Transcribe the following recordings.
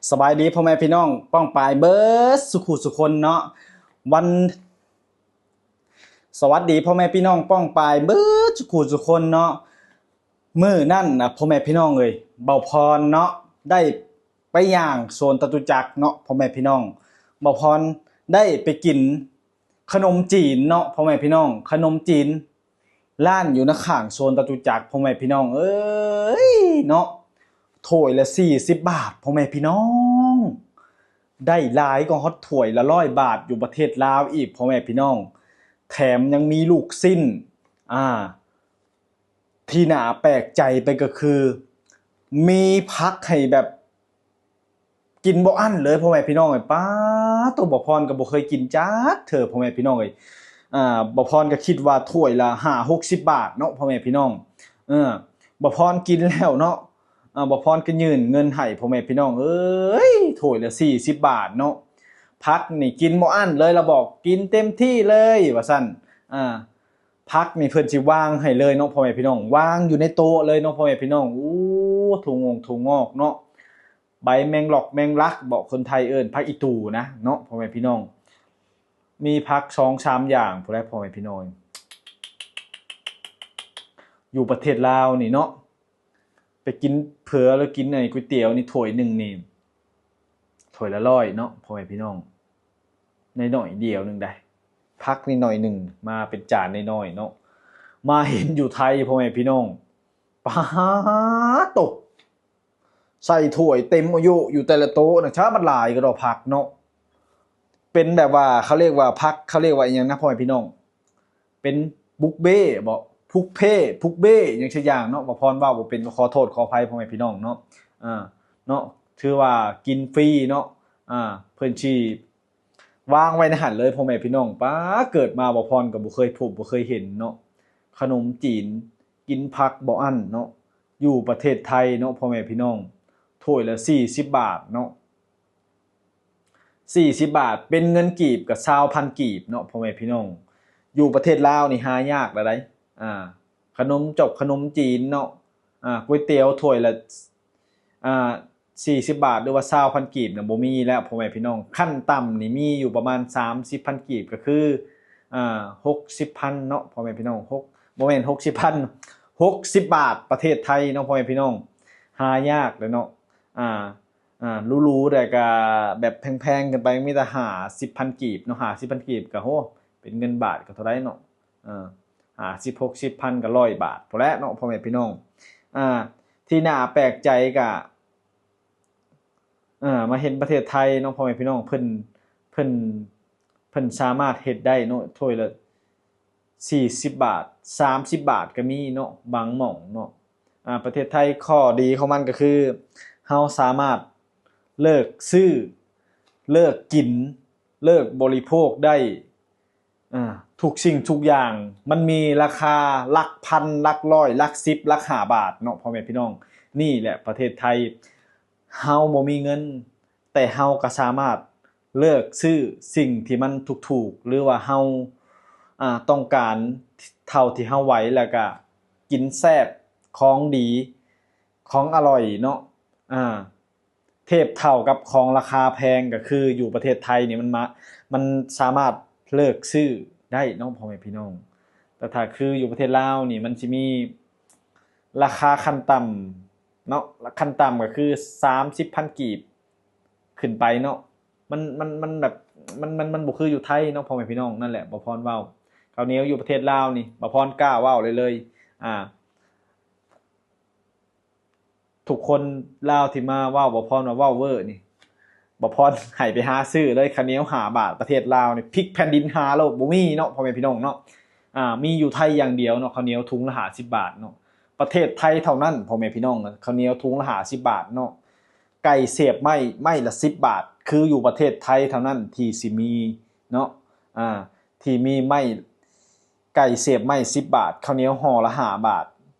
ສະບາຍດີພໍ່ແມ່ພີ່ນ້ອງປ້ອງປາຍເບິດສຸຂູສຸຄົນເນາະ ວັນ ສະຫວັດດີພໍ່ແມ່ພີ່ນ້ອງປ້ອງປາຍເບິດສຸຂູສຸຄົນເນາະ. ມື້ນັ້ນນະພໍ່ແມ່ພີ່ນ້ອງເອີຍ ເບົາພອນເນາະ ໄດ້ໄປຍ່າງໂຊນຈະຕຸຈັກເນາະພໍ່ແມ່ພີ່ນ້ອງ. ເບົາພອນໄດ້ໄປກິນຂະໜົມຈີນເນາະພໍ່ແມ່ພີ່ນ້ອງ ຂະໜົມຈີນ ຮ້ານຢູ່ນະຂ້າງໂຊນຈະຕຸຈັກ ພໍ່ແມ່ພີ່ນ້ອງເອີຍເນາະ. ຖ້ວຍລະສີ່ສິບບາດ ພໍ່ແມ່ພີ່ນ້ອງ ໄດ້ຫຼາຍກວ່າຮອດຖ້ວຍລະຮ້ອຍບາດຢູ່ປະເທດລາວອີກ ພໍ່ແມ່ພີ່ນ້ອງ. ແຖມຍັງມີລູກຊິ້ນ ອ່າ ທີ່ໜ້າແປກໃຈໄປກໍຄື ມີຜັກໃຫ້ແບບ ກິນບໍ່ອັ້ນເລີຍພໍ່ແມ່ພີ່ນ້ອງເອີຍ. ປ້າໂຕ ບ່າວພອນກໍບໍ່ເຄີຍກິນຈັກເທື່ອພໍ່ແມ່ພີ່ນ້ອງເອີຍ. ອ່າ ບ່າວພອນກໍຄິດວ່າຖ້ວຍລະຫ້າຫົກສິບບາດເນາະພໍ່ແມ່ພີ່ນ້ອງ. ເອີ ບ່າວພອນກິນແລ້ວເນາະ ອ່າ ບ່າວພອນກໍຍື່ນເງິນໃຫ້ພໍ່ແມ່ພີ່ນ້ອງເອີຍ ຖ້ວຍລະສີ່ສິບບາດເນາະ. ຜັກນີ້ກິນບໍ່ອັ້ນເລີຍ ລະບອກກິນເຕັມທີ່ເລີຍວ່າຊັ້ນ. ອ່າ ຜັກນີ້ເພິ່ນຊິວາງໃຫ້ເລີຍເນາະພໍ່ແມ່ພີ່ນ້ອງ ວາງຢູ່ໃນໂຕະເລີຍເນາະພໍ່ແມ່ພີ່ນ້ອງ. ໂອ້ ຖົ່ວງອກຖົ່ວງອກເນາະ ໃບແມງລັອກແມງລັກເບາະ ຄົນໄທເອີ້ນຜັກອີຕູນະເນາະພໍ່ແມ່ພີ່ນ້ອງ. ມີຜັກສອງສາມຢ່າງພຸ້ນແຫຼະພໍ່ແມ່ພີ່ນ້ອງ. ຢູ່ປະເທດລາວນີ້ເນາະ ໄປກິນເຜືອ ຫຼືກິນໄອ້ກ໋ວຍຕຽວນີ້ ຖ້ວຍໜຶ່ງນີ້ ຖ້ວຍລະຮ້ອຍເນາະພໍ່ແມ່ພີ່ນ້ອງ ໜ້ອຍໆດຽວໜຶ່ງໃດ໋ ຜັກນີ້ໜ້ອຍໜຶ່ງ ມາເປັນຈານນ້ອຍໆເນາະ. ມາເຫັນຢູ່ໄທພໍ່ແມ່ພີ່ນ້ອງ ປາໂຕ ໃສ່ຖ້ວຍເຕັມອາຍຸຢູ່ແຕ່ລະໂຕະນະ ຊະ ມັນຫຼາຍກະດອກຜັກເນາະ. ເປັນແບບວ່າ ເຂົາລຽກວ່າຜັກ ເຂົາລຽກວ່າອີ່ຫຍັງນະພໍ່ແມ່ພີ່ນ້ອງ ເປັນບຸກເບ້ເບາະ ພຸກເພ ພຸກເບ້ ຫຍັງຊະຢ່າງເນາະ. ບ່າວພອນເວົ້າບໍ່ເປັນ ກໍຂໍໂທດຂໍອະໄພພໍ່ແມ່ພີ່ນ້ອງເນາະ. ອ່າ ເນາະ ຖືວ່າກິນຟຣີເນາະ. ອ່າ ເພິ່ນຊິວາງໄວ້ໃນຫັ້ນເລີຍພໍ່ແມ່ພີ່ນ້ອງ. ປ້າ ເກີດມາບ່າວພອນກໍບໍ່ເຄີຍພົບ ບໍ່ເຄີຍເຫັນເນາະ ຂະໜົມຈີນກິນຜັກບໍ່ອັ້ນເນາະ ຢູ່ປະເທດໄທເນາະພໍ່ແມ່ພີ່ນ້ອງ. ຖ້ວຍລະສີ່ສິບບາດເນາະ ສີ່ສິບບາດ ເປັນເງິນກີບກໍຊາວພັນກີບເນາະພໍ່ແມ່ພີ່ນ້ອງ. ຢູ່ປະເທດລາວນີ້ຫາຍາກແລ້ວໃດ໋. ອ່າ ຂະໜົມຈົກຂະໜົມຈີນເນາະ ອ່າ ກ໋ວຍຕຽວຖ້ວຍລະ ອ່າ ສີ່ສິບບາດ ຫຼືວ່າຊາວພັນກີບນະ ບໍ່ມີແລ້ວພໍ່ແມ່ພີ່ນ້ອງ. ຂັ້ນຕ່ຳນີ້ມີຢູ່ປະມານສາມສິບພັນກີບ ກໍຄື ອ່າ ຫົກສິບພັນເນາະພໍ່ແມ່ພີ່ນ້ອງ. ຫົກ ບໍ່ແມ່ນຫົກສິບພັນ ຫົກສິບບາດປະເທດໄທເນາະພໍ່ແມ່ພີ່ນ້ອງ. ຫາຍາກເລີຍເນາະ. ອ່າ ອ່າ ຫຼູໆ ແລ້ວກະແບບແພງໆຂຶ້ນໄປ ມີແຕ່ຫ້າສິບພັນກີບເນາະ. ຫ້າສິບພັນກີບກະ ໂຫ ເປັນເງິນບາດກະເທົ່າໃດເນາະ ເອີ ຫ້າສິບ ຫົກສິບພັນ ກະຮ້ອຍບາດພຸ້ນແຫຼະເນາະພໍ່ແມ່ພີ່ນ້ອງ. ອ່າ ທີ່ໜ້າແປກໃຈກະ ເອີ ມາເຫັນປະເທດໄທເນາະພໍ່ແມ່ພີ່ນ້ອງ ເພິ່ນ ເພິ່ນ ເພິ່ນສາມາດເຮັດໄດ້ເນາະ ຖ້ວຍລະສີ່ສິບບາດ ສາມສິບບາດກະມີເນາະ ບາງໝ່ອງເນາະ. ອ່າ ປະເທດໄທຂໍ້ດີຂອງມັນກໍຄື ເຮົາສາມາດເລືອກຊື້ ເລືອກກິນ ເລືອກບໍລິໂພກໄດ້ ອ່າ ທຸກສິ່ງທຸກຢ່າງ. ມັນມີລາຄາຫຼັກພັນ ຫຼັກຮ້ອຍ ຫຼັກສິບ ຫຼັກຫ້າບາດເນາະພໍ່ແມ່ພີ່ນ້ອງ. ນີ້ແຫຼະປະເທດໄທ ເຮົາບໍ່ມີເງິນ ແຕ່ເຮົາກໍສາມາດເລືອກຊື້ສິ່ງທີ່ມັນຖືກໆ ຫຼືວ່າເຮົາ ອ່າ ຕ້ອງການເທົ່າທີ່ເຮົາໄຫວ ແລ້ວກະກິນແຊບ ຂອງດີ ຂອງອະຮ່ອຍເນາະ. ອ່າ ທຽບເທົ່າກັບຂອງລາຄາແພງ ກໍຄືຢູ່ປະເທດໄທນີ້ ມັນມາ ມັນສາມາດເລືອກຊື້ໄດ້ເນາະພໍ່ແມ່ພີ່ນ້ອງ. ແຕ່ຖ້າຄືຢູ່ປະເທດລາວນີ້ ມັນຊິມີລາຄາຂັ້ນຕ່ຳເນາະ ຂັ້ນຕ່ຳກໍຄືສາມສິບພັນກີບຂຶ້ນໄປເນາະ. ມັນ ມັນ ມັນແບບ ມັນ ມັນ ມັນບໍ່ຄືຢູ່ໄທເນາະພໍ່ແມ່ພີ່ນ້ອງ. ນັ້ນແຫຼະ ບ່າວພອນເວົ້າ ເຂົ້າໜຽວຢູ່ປະເທດລາວນີ້ ບ່າວພອນກ້າເວົ້າເລີຍ ເລີຍ ອ່າ ທຸກຄົນລາວທີ່ມາເວົ້າບ່າວພອນວ່າເວົ້າເວີນີ້ ບ່າວພອນໃຫ້ໄປຫາຊື້ເລີຍ. ເຂົ້າໜຽວຫ້າບາດປະເທດລາວນີ້ ພິກແຜ່ນດິນຫາໂລກ ບໍ່ມີເນາະພໍ່ແມ່ພີ່ນ້ອງເນາະ. ອ່າ ມີຢູ່ໄທຢ່າງດຽວເນາະ ເຂົ້າໜຽວຖົງລະຫ້າສິບບາດເນາະ ປະເທດໄທເທົ່ານັ້ນພໍ່ແມ່ພີ່ນ້ອງ. ເຂົ້າໜຽວຖົງລະຫ້າສິບບາດເນາະ. ໄກ່ສຽບໄມ້ ໄມ້ລະສິບບາດ ຄືຢູ່ປະເທດໄທເທົ່ານັ້ນທີ່ຊິມີເນາະ ອ່າ ທີ່ມີໄມ້ ໄກ່ສຽບໄມ້ສິບບາດ ເຂົ້າໜຽວຫໍ່ລະຫ້າບາດ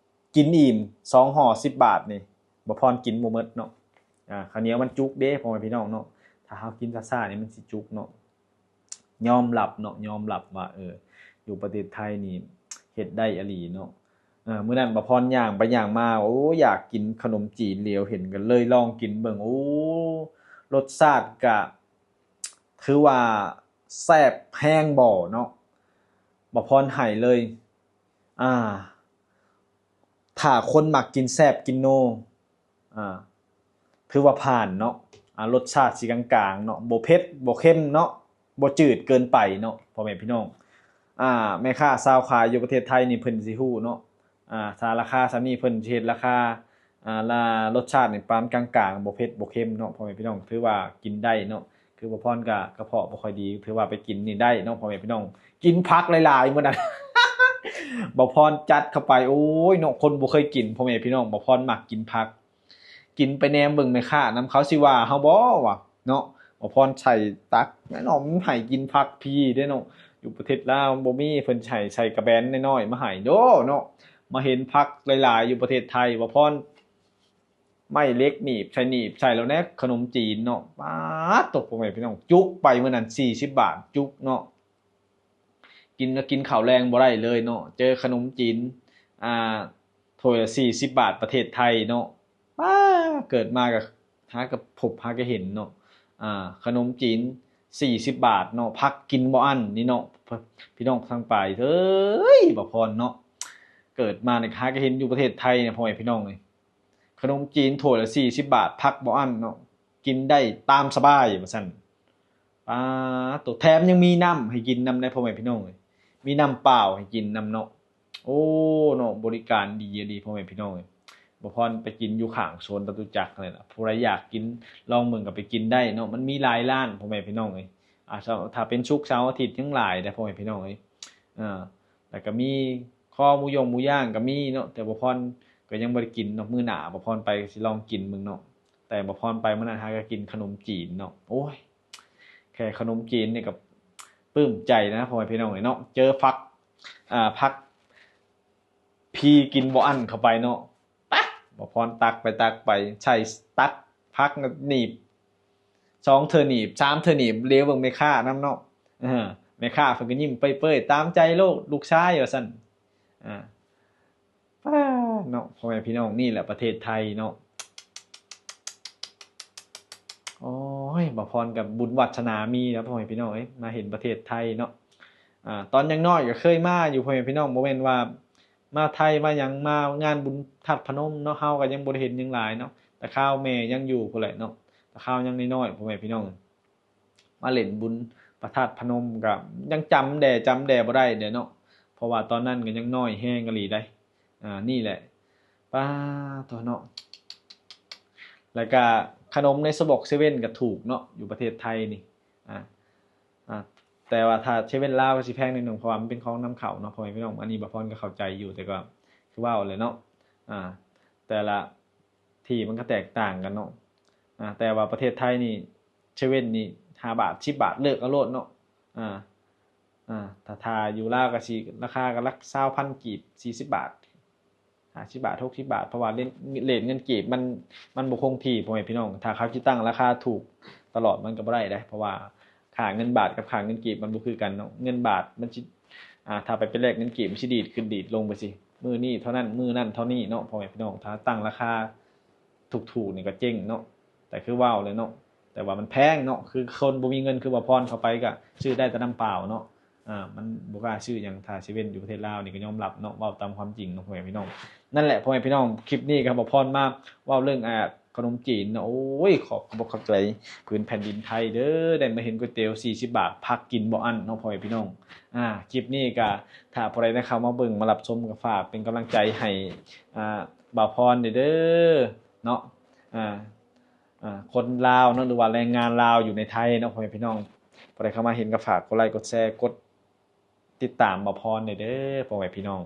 ກິນອີ່ມສອງຫໍ່ສິບບາດນີ້ ບ່າວພອນກິນບໍ່ໝົດເນາະ. ອ່າ ເຂົ້າໜຽວມັນຈຸກເດ້ພໍ່ແມ່ພີ່ນ້ອງເນາະ ຖ້າເຮົາກິນຊ້າໆນີ້ມັນຊິຈຸກເນາະ. ຍອມຮັບເນາະ ຍອມຮັບວ່າ ເອີ ຢູ່ປະເທດໄທນີ້ເຮັດໄດ້ອີ່ຫຼີເນາະ. ເອີ ມື້ນັ້ນບ່າວພອນຍ່າງໄປຍ່າງມາ ໂອ້ ຢາກກິນຂະໜົມຈີນ ຫຼຽວເຫັນກໍເລີຍລອງກິນເບິ່ງ. ໂອ້ ລົດຊາດກະຖືວ່າແຊບແຮງບໍ່ເນາະ ບ່າວພອນໃຫ້ເລີຍ ອ່າ ຖ້າຄົນມັກກິນແຊບກິນນົວ ອ່າ ຖືວ່າຜ່ານເນາະ ອ່າ ລົດຊາດຊິກາງໆເນາະ ບໍ່ເຜັດບໍ່ເຄັມເນາະ ບໍ່ຈືດເກີນໄປເນາະ ພໍ່ແມ່ພີ່ນ້ອງ ອ່າ ແມ່ຄ້າຊາວຂາຍຢູ່ປະເທດໄທນີ້ເພິ່ນຊິຮູ້ເນາະ ອ່າ ຖ້າລາຄາສ່ຳນີ້ເພິ່ນຊິເຮັດລາຄາ ອ່າ ລະ ລົດຊາດນີ້ປານກາງໆ ບໍ່ເຜັດບໍ່ເຄັມເນາະ ພໍ່ແມ່ພີ່ນ້ອງ ຖືວ່າກິນໄດ້ເນາະ ຄືບ່າວພອນກະກະເພາະບໍ່ຄ່ອຍດີ ຖືວ່າໄປກິນນີ້ໄດ້ເນາະ ພໍ່ແມ່ພີ່ນ້ອງ ກິນຜັກຫຼາຍໆມື້ນັ້ນ ບ່າວພອນຈັດເຂົ້າໄປ ໂອ້ຍເນາະ ຄົນບໍ່ເຄີຍກິນ ພໍ່ແມ່ພີ່ນ້ອງ ບ່າວພອນມັກກິນຜັກ ກິນໄປແນມເບິ່ງແມ່ຄ້ານຳ ເຂົາຊິວ່າເຮົາບໍ່ວະເນາະ ບ່າວພອນໃສ່ຕັກແນ່ນອນ ໃຫ້ກິນຜັກຟຣີເດ້ເນາະ ຢູ່ປະເທດລາວບໍ່ມີ ເພິ່ນໃຫ້ໃສ່ກະແບນນ້ອຍໆມາໃຫ້ໂດເນາະ ມາເຫັນຜັກຫຼາຍໆຢູ່ປະເທດໄທ ບ່າວພອນ ໄມ້ເຫຼັກໜີບໃສ່ ໜີບໃສ່ແລ້ວແນ່ ຂະໜົມຈີນເນາະ ປາດໂທ້ ພໍ່ແມ່ພີ່ນ້ອງ ຈຸກໄປມື້ນັ້ນສີ່ສິບບາດ ຈຸກເນາະ ກິນ ກິນເຂົ້າແລງບໍ່ໄດ້ເລີຍເນາະ ເຈີຂະໜົມຈີນ ອ່າ ຖ້ວຍລະສີ່ສິບບາດ ປະເທດໄທເນາະ ປ້າ ເກີດມາກະຫາກະພົບຫາກະເຫັນເນາະ ອ່າ ຂະໜົມຈີນສີ່ສິບບາດເນາະ ຜັກກິນບໍ່ອັ້ນນີ້ເນາະ ພີ່ນ້ອງທາງປາຍເອີຍ ບ່າວພອນເນາະ ເກີດມານີ້ຫາກະເຫັນຢູ່ປະເທດໄທນະ ພໍ່ແມ່ພີ່ນ້ອງເອີຍ ຂະໜົມຈີນຖ້ວຍລະສີ່ສິບບາດ ຜັກບໍ່ອັ້ນເນາະ ກິນໄດ້ຕາມສະບາຍວ່າຊັ້ນ ປາດໂທ້ ແຖມຍັງມີນ້ຳໃຫ້ກິນນຳໄດ໋ ພໍ່ແມ່ພີ່ນ້ອງເອີຍ ມີນ້ຳເປົ່າໃຫ້ກິນນຳເນາະ ໂອ້ເນາະ ບໍລິການດີອີ່ຫຼີ ພໍ່ແມ່ພີ່ນ້ອງເອີຍ ບ່າວພອນໄປກິນຢູ່ຂ້າງສວນຈະຕຸຈັກຫັ້ນແຫຼະ ຜູ້ໃດຢາກກິນລອງເບິ່ງກະໄປກິນໄດ້ເນາະ ມັນມີຫຼາຍຮ້ານ ພໍ່ແມ່ພີ່ນ້ອງເອີຍ ອ່າ ຖ້າເປັນສຸກເສົາອາທິດຍັງຫຼາຍເດ້ ພໍ່ແມ່ພີ່ນ້ອງເອີຍ ເອີ ແລ້ວກະມີຄໍໝູຢົງໝູຍ່າງກະມີເນາະ ແຕ່ບ່າວພອນກະຍັງບໍ່ໄດ້ກິນເນາະ ມື້ໜ້າບ່າວພອນໄປກະຊິລອງກິນເບິ່ງເນາະ ແຕ່ບ່າວພອນໄປມື້ນັ້ນຫາກະກິນຂະໜົມຈີນເນາະ ໂອ້ຍ ແຄ່ຂະໜົມຈີນນີ້ກະປຶ້ມໃຈນະ ພໍ່ແມ່ພີ່ນ້ອງເອີຍເນາະ ເຈີຜັກ ອ່າ ຜັກຟຣີກິນບໍ່ອັ້ນເຂົ້າໄປເນາະ ປະ ບ່າວພອນຕັກໄປຕັກໄປ ໃສ່ຕັກຜັກໜີບ ສອງເທື່ອໜີບ ສາມເທື່ອໜີບ ເລວເບິ່ງແມ່ຄ້ານຳເນາະ ເອີ ແມ່ຄ້າເພິ່ນກະຍິ້ມເປີ້ຍໆ ຕາມໃຈໂລດລູກຊາຍວ່າຊັ້ນ ອ່າ ປ້າເນາະ ພໍ່ແມ່ພີ່ນ້ອງ ນີ້ແຫຼະປະເທດໄທເນາະ ໂອ້ຍ ບ່າວພອນກະບຸນວາດສະໜາມີແລ້ວ ພໍ່ແມ່ພີ່ນ້ອງເອີຍ ມາເຫັນປະເທດໄທເນາະ ອ່າ ຕອນຍັງນ້ອຍກະເຄີຍມາຢູ່ ພໍ່ແມ່ພີ່ນ້ອງ ບໍ່ແມ່ນວ່າມາໄທມາຫຍັງ ມາງານບຸນທາດພະນົມເນາະ ເຮົາກະຍັງບໍ່ໄດ້ເຫັນຫຍັງຫຼາຍເນາະ ແຕ່ຄາວແມ່ຍັງຢູ່ພຸ້ນແຫຼະເນາະ ແຕ່ຄາວຍັງນ້ອຍໆ ພໍ່ແມ່ພີ່ນ້ອງ ມາຫຼິ້ນບຸນພະທາດພະນົມກະຍັງຈຳແດ່ ຈຳແດ່ບໍ່ໄດ້ເດ້ເນາະ ເພາະວ່າຕອນນັ້ນກະຍັງນ້ອຍແຮງອີ່ຫຼີໃດ໋ ອ່າ ນີ້ແຫຼະ ປາດໂທ້ເນາະ ແລ້ວກະຂະໜົມໃນສະບອກເຊເວັ່ນກະຖືກເນາະ ຢູ່ປະເທດໄທນີ້ ອ່າ ອ່າ ແຕ່ວ່າຖ້າເຊເວັ່ນລາວກະຊິແພງໜ້ອຍໜຶ່ງ ເພາະວ່າມັນເປັນຂອງນຳເຂົ້າເນາະ ພໍ່ແມ່ພີ່ນ້ອງ ອັນນີ້ບ່າວພອນກະເຂົ້າໃຈຢູ່ ແຕ່ກະຄືເວົ້າແຫຼະເນາະ ອ່າ ແຕ່ລະ ທີ່ມັນກະແຕກຕ່າງກັນເນາະ ອ່າ ແຕ່ວ່າປະເທດໄທນີ້ ເຊເວັ່ນນີ້ ຫ້າບາດ ສິບບາດ ເລືອກເອົາໂລດເນາະ ອ່າ ອ່າ ຖ້າ ຖ້າຢູ່ລາວກະຊິລາຄາກະຫຼັກຊາວພັນກີບ ສີ່ສິບບາດ ຫ້າສິບບາດ ຫົກສິບບາດ ເພາະວ່າເລດ ເລດເງິນກີບມັນ ມັນບໍ່ຄົງທີ່ ພໍ່ແມ່ພີ່ນ້ອງ ຖ້າເຂົາຊິຕັ້ງລາຄາຖືກຕະຫຼອດມັນກະບໍ່ໄດ້ເດ້ ເພາະວ່າຄ່າເງິນບາດກັບຄ່າເງິນກີບມັນບໍ່ຄືກັນເນາະ ເງິນບາດມັນຊິ ອ່າ ຖ້າໄປ ໄປແລກເງິນກີບມັນຊິດີດຂຶ້ນດີດລົງໄປຊີ້ ມື້ນີ້ເທົ່ານັ້ນ ມື້ນັ້ນເທົ່ານີ້ເນາະ ພໍ່ແມ່ພີ່ນ້ອງ ຖ້າຕັ້ງລາຄາ ຖືກໆນີ້ກະເຈັງເນາະ ແຕ່ຄືເວົ້າແຫຼະເນາະ ແຕ່ວ່າມັນແພງເນາະ ຄືຄົນບໍ່ມີເງິນຄືບ່າວພອນເຂົ້າໄປກະຊື້ໄດ້ແຕ່ນ້ຳເປົ່າເນາະ ອ່າ ມັນບໍ່ກ້າຊື້ຫຍັງ ຖ້າເຊເວັ່ນຢູ່ປະເທດລາວນີ້ກະຍອມຮັບເນາະ ເວົ້າຕາມຄວາມຈິງເນາະ ພໍ່ແມ່ພີ່ນ້ອງ ນັ້ນແຫຼະ ພໍ່ແມ່ພີ່ນ້ອງ ຄລິບນີ້ກະບ່າວພອນມາເວົ້າເລື່ອງ ອ່າ ຂະໜົມຈີນເນາະ ໂອ້ຍ ຂອບ ຂອບໃຈພື້ນແຜ່ນດິນໄທເດີ ໄດ້ມາເຫັນກ໋ວຍຕຽວສີ່ສິບບາດ ຜັກກິນບໍ່ອັ້ນເນາະ ພໍ່ແມ່ພີ່ນ້ອງ ອ່າ ຄລິບນີ້ກະ ຖ້າຜູ້ໃດໄດ້ເຂົ້າມາເບິ່ງມາຮັບຊົມກະຝາກເປັນກຳລັງໃຈໃຫ້ ອ່າ ບ່າວພອນແດ່ເດີເນາະ ອ່າ ອ່າ ຄົນລາວເນາະ ຫຼືວ່າແຮງງານລາວຢູ່ໃນໄທເນາະ ພໍ່ແມ່ພີ່ນ້ອງ ຜູ້ໃດເຂົ້າມາເຫັນກະຝາກກົດໄລ ກົດແຊ ກົດຕິດຕາມບ່າວພອນແດ່ເດີ ພໍ່ແມ່ພີ່ນ້ອງ.